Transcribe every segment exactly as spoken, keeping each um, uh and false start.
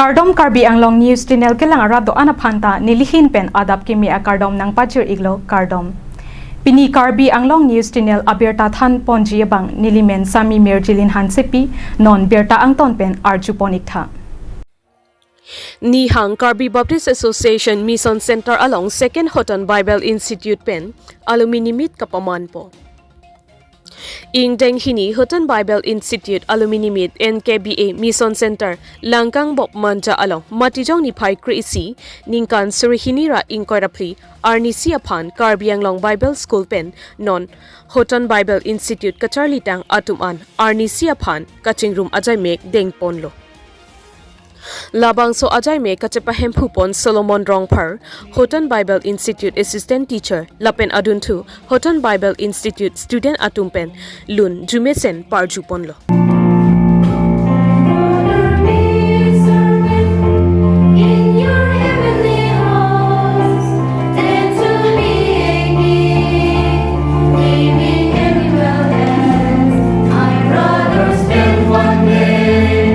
Kardom, Karbi Anglong News Channel kelang arat do-an aphan ta nelihin pen adap kimi akardom nangpajir iklo, kardom. Pini Karbi Anglong News Channel abirta than ponji abang nelimen Sami Mirjilin Hansepi, non birta angton pen arju pon iktha. Nihang Karbi Baptist Association Mission Center along Second Hotan Bible Institute pen Alumni Meet kapamanpo. Ingdeng hini Hotan Bible Institute Alumni Meet N K B A Mission Center Langkangbop Manja along Matijong niphai kre-isi, ningkan suri hini ra ingkoi ra phli arnisi aphan Karbi Anglong Bible School pen non Hotan Bible Institute kacharlitang atum an arnisi aphan kachingrum ajaimek dengponlo. Labangso ajaimek kachepahemphu pon Solomon Rongphar, Hotan Bible Institute Assistant Teacher, lapen adunthu Hotan Bible Institute student atum pen lun jumesen parju ponlo. In your heavenly host, dance to me and me, naming Emmanuel as I'd rather spend one day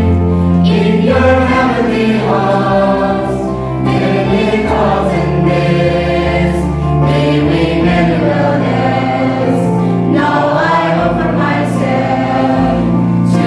in your heavenly host. Many thousand days, naming Emmanuel as now I offer myself to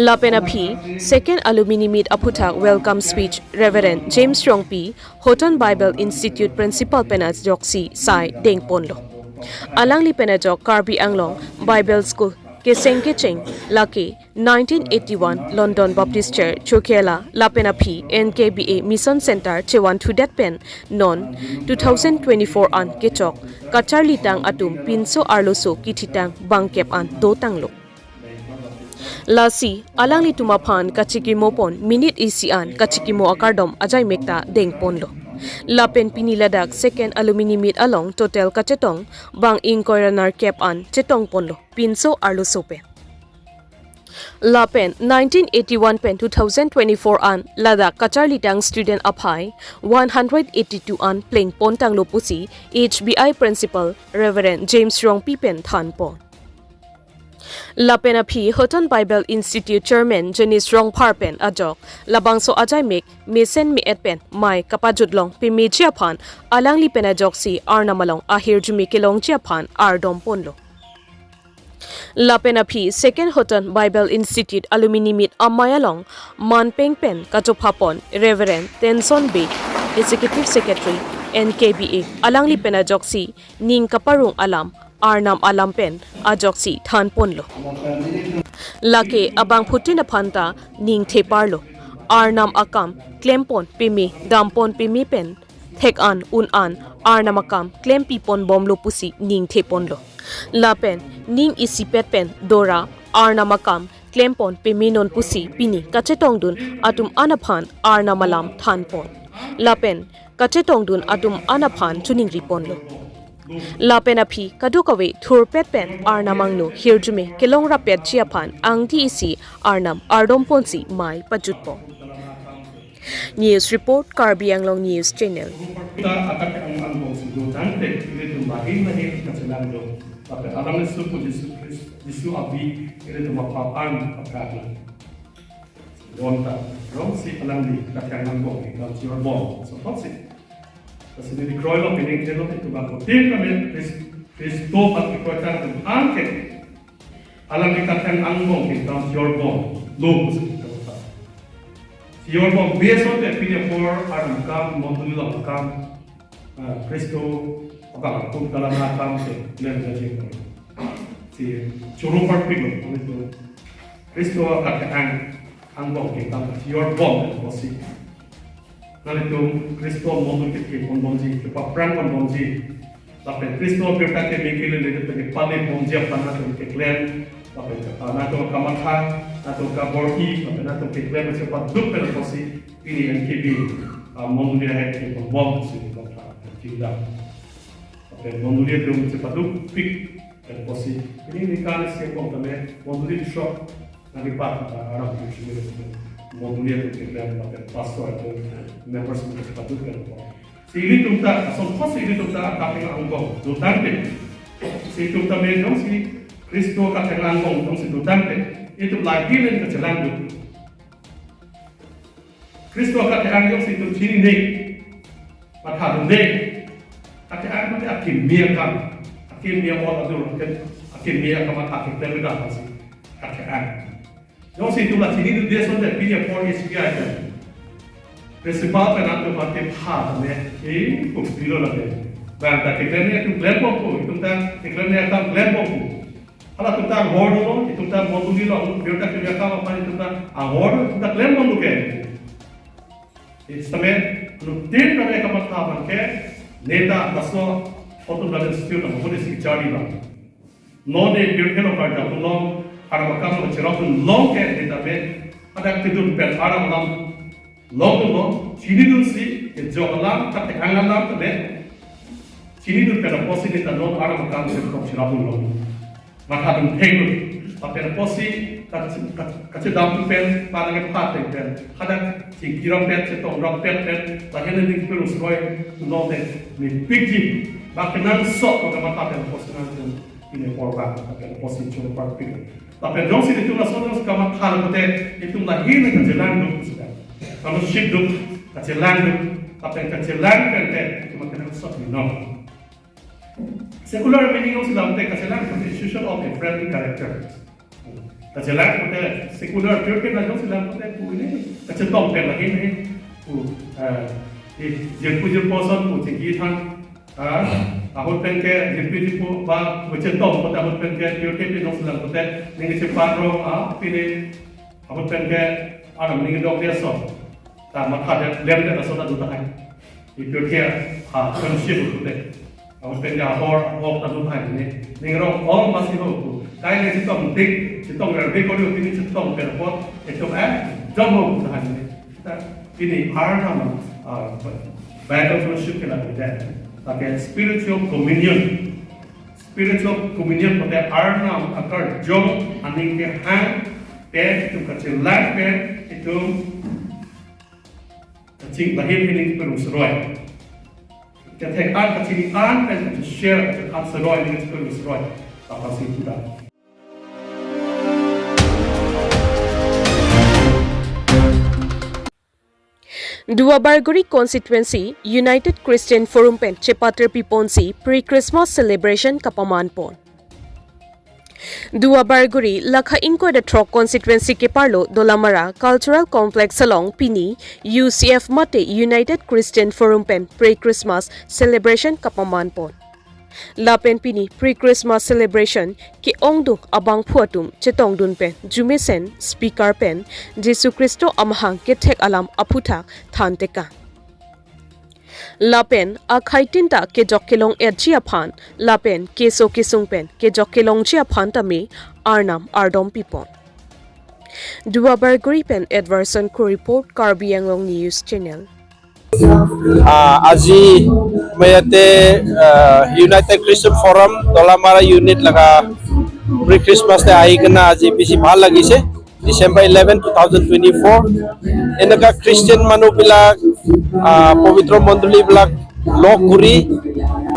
Lapen aphi, second alumni meet aphuthak welcome speech Reverend James Rongpi, Hoton Bible Institute Principal pen ajoksi sai dengponlo. Alangli pen ajok Karbi Anglong Bible School keseng kecheng lake nineteen eighty-one London Baptist Church Chokihola lapen aphi N K B A Mission Center chevan thudet pen non two thousand twenty-four an kechok kacharlitang atum pinso arloso kithitang bangkep an dotanglo. Lasi alanglitum aphan kachikimo pon minute isi an kachikimo akardom ajaimek ta dengponlo. Lapen pini ladak second alumni meet along total kachetong bang ingkoi ra nerkep an chetongponlo pinso arloso pen. Lapen nineteen eighty-one pen two thousand twenty-four an ladak kacharlitang student aphai one hundred eighty-two an plengpontanglo pusi H B I Principal Reverend James Rongpi pen thanpon. Lapen aphi Hoton Bible Institute Chairman Janice Rongphar pen ajok labangso ajaimek mesen me-et pen mai kapajutlong pemeji aphan alangli pen ajoksi Arnam along ahirjume kelongji aphan ardomponlo. Lapen aphi second Hoton Bible Institute Alumni Meet amei along manpeng pen kachophapon Reverend Tenson Bey, Executive Secretary N K B A, alangli pen ajoksi ning kaparong alam Arnam alam pen ajoksi thanponlo. Lake abangphutin aphan ta ning theparlo. Arnam akam klempon peme, dampon peme pen thek an un an Arnam akam klempiponbomlo pusi ning theponlo. Lapen ning isipet pen dora Arnam akam klempon pemenon pusi pini kachetongdun atum an aphan Arnam alam thanpon. Lapen kachetongdun atum an aphan choningriponlo. Lapen aphi kadokave thurpet pen Arnam angno hirjume kelong rapetji aphan angdi isi Arnam ardomponsi mai pajutpon. News report, Karbi Anglong News Channel. Ta akat ang angbong si dotangte, ilitum lahei lahei kachelang do. Lapen alam Jisu pu Jisu Christ, Jisu abi, ilitum apap an akat na. Bonta, jongsi alangli katheng angbong kingdom chiyorbom, so si. Lasi neli kroilo, pining thelo, itum bangphutin kami Chris-, Christo aphan kroitang atum an ke. Alangli katheng angbong kingdom chiyorbomlo pusi kata. Chiyorbom beso te pini apor Arnam akam, mondoli along akam, ah, Christo abang atum kalang akam te klemkle jingkro. Si choro parpiklo, ilitum Christo katheng angbong kingdom chiyorbom pusi. Nanglitum Christo mondoli ke keponbomji, kepaphrangponbomji. Lapen Christo abirta keme kelele te kepalebomji aphan nangtum keklem. Lapen, ah, nangtum kamatha, nangtum kabor-i, lapen nangtum keklem chepaduk pen pusi pini N K B, ah, mondoli ahem keponbom si kamatha, tinda. Lapen mondoli atum chepadukpik pen pusi. Pini ningkan isi angbong tame mondoli throk nangkepat, ah, aram tu sini mondoli atum keklem, lapen pastor atum, members atum chepaduk pen pusi. Si ilitum ta, asonthot si ilitum ta katheng angbong dotangte, si itum tame jongsi Christo katheng angbong jongsi dotangte, itum lahei lahei kachelang do. Christo katheng angbong si itum chinine, mathadunde. Katheng angbong akimi akam, akimi all adur, akimi akam athak keklem ida si katheng angbong. Jongsi itum la chinidunde asonte pini apor H B I pen principal pen atum ate pha tame, eh, kopilo lake. Bang ta keklemne atum klembom pu, itum ta keklemne akam klembom pu. Halatum ta anghor dolo, itum ta mondoli along, birta keme akam aphan itum ta anghor, itum ta klembomlo ke. Istame, nangtum tame kamatha abang ke, neta laso, Hoton Bible Institute abang, Hoton Bible Institute charli abang. Non e birthelo karjap long, Arnam akam lo cherap long ke, neta me, hadak kedun pen Arnam alam longdunlo, chinidunsi, kejok alam, katheng alam tame, chinidun pen apotsi neta non Arnam akam cherap cherap long. Mathadun thenglo. Lapen apotsi kach-, kach-, kachedam pen, panang kepha theng pen. Hadak chingki rapet, chetong rapet pen, lahei lahei ning perus roi, non te, mepikji. Bang kenangsot, bang kamatha pen apotsi nangtum, pini apor bang, lapen apotsi choro parpik. Lapen jongsi itum lason jongsi kamatha lo te, itum lahei lahei kachelang do, sudah. Fellowship do, kachelang do, lapen kachelang pen te, itum kenangsot ni non. Secular meaning jongsi lamte kachelang institution of a friendly character. Kachelang pute secular pure ke na jongsi lang pute pu ini kachetong pen lagi nih pu, eh, di jirpo jirpo ason pu chingki than, ah, ahut pen ke jirpo jirpo ba kachetong pute ahut pen ke pure ke jongsi lang pute ning chepan rong, ah, pini ahut pen ke aram ning dok dia so. Ta matha det lem det ason ta do tahai. Ipur ke ha friendship pu te. Ahut pen ke ahor ahok ta do tahai ne. Ning rong all masi ho pu. Kai le chetong tik, chetong rerbe ko do pini chetong pen apot. Etum eh jom ho pu tahai ne. Ta pini Arnam, ah, Bible fellowship ke la de. Lake spiritual communion. Spiritual communion pute Arnam akarjong aning kehang pen itum kachelang pen itum kaching lahir hining perung seroi. Kethek an kaching an pen kaching share kaching an seroi hining perung seroi. Apa sih kita? Duar Bagori Constituency United Christian Forum pen chepatir piponsi pre-Christmas celebration kapaman pon. Duar Bagori lakha ingkoi ra throk constituency keparlo Dolamara Cultural Complex along pini U C F mate United Christian Forum pen pre-Christmas celebration kapaman pon. Lapen pini pre-Christmas celebration ke-ongdung abangphu atum chetongdun pen jumesen speaker pen Jisu Khristo amahang kethek alam aphuthak than tekang. Lapen akhai tin ta kejok kelong etji aphan lapen keso kesung pen kejok kelongji aphan tame Arnam ardom pipon. Duar Bagori pen Edwardson Kro report, Karbi Anglong News Channel. Ah, আজি মই ইয়াতে, ah, United Christian Forum Dolamara Unit laga pre-Christmas te ahi kena আজি বেছি ভাল লাগিছে। December eleven, two thousand twenty-four, এনেকা Christian মানুহ বিলাক, ah, পবিত্ৰ মণ্ডলী বিলাক লগ কৰি,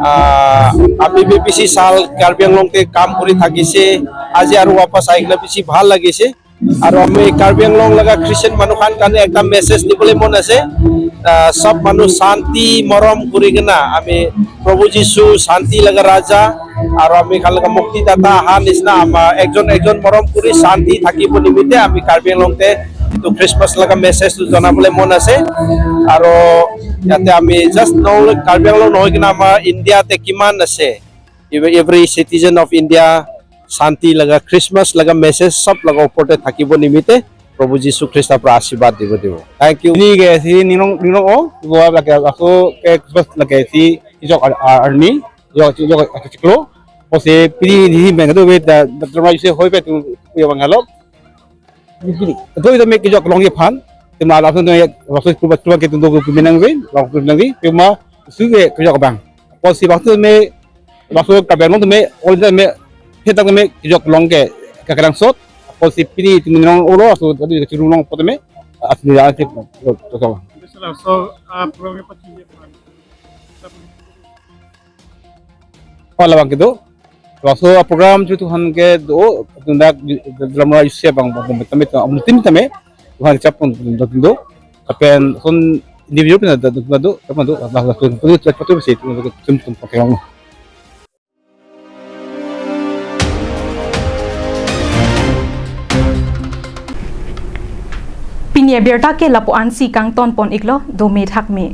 ah, আমি বেছি চাল কাৰ্বি আংলং তে কাম কৰি থাকিছে, আজি আৰু ৱাপাছ আহি কিনে বেছি ভাল লাগিছে। আৰু আমি কাৰ্বি আংলং লগা Christian মানুহ খান কাৰণে এটা মেছেজ দিবলৈ মন আছে। আহ, সব মানুহ শান্তি মৰম কৰি কিনা আমি প্ৰভু যীশু শান্তি লগা ৰাজা আৰু আমি খান লগা মুক্তিদাতা অহা নিচিনা আমাৰ একজন একজন মৰম কৰি শান্তি থাকিব নিমিত্তে আমি কাৰ্বি আংলং তে এইটো Christmas লগা মেছেজটো জনাবলৈ মন আছে। আৰু ইয়াতে আমি just কাৰ্বি আংলং নহয় কিনা আমাৰ ইণ্ডিয়াতে কিমান আছে, even every citizen of India শান্তি লগা Christmas লগা মেছেজ সব লগা ওপৰতে থাকিব নিমিত্তে প্ৰভু যীশু খ্ৰীষ্টৰ পৰা আশীৰ্বাদ দিব দিব। Thank you. Pini ke si ningrong ningrong o, bo lake ako ke Christmas lake si ijok ar- ar- army, ijok ijok chiklo. O si pini ni ben kado be da da drama ise hoi pe tu ya bang halok. Pini tu itu me kijok long ye phan. Tema langsung tu ya langsung kurban kurban ke tundu ke menang be, langsung menang be. Tema su ke kijok bang. O si waktu me laso kabel long teme, all the me, hetak teme, jok long ke, kakerang sot, apot si pini teme nong olo, aso tadi kecurung long po teme, asli ya, asli, to, to, to. Bisalah, so, ah, program apa sih, ya, Pak? Oh, labang kedo. Laso program ju Tuhan kedo, tundak dalam rai sia bang, bang, bang, teme, teme, amun tim teme, Tuhan kecap pun, pun, pun, pun, Lapen son individual pina da da da do, da do, da da da do, da do, da do, da do, da do, da do. Pini abirta ke lapu-an si kangton pon iklo, dome thakme.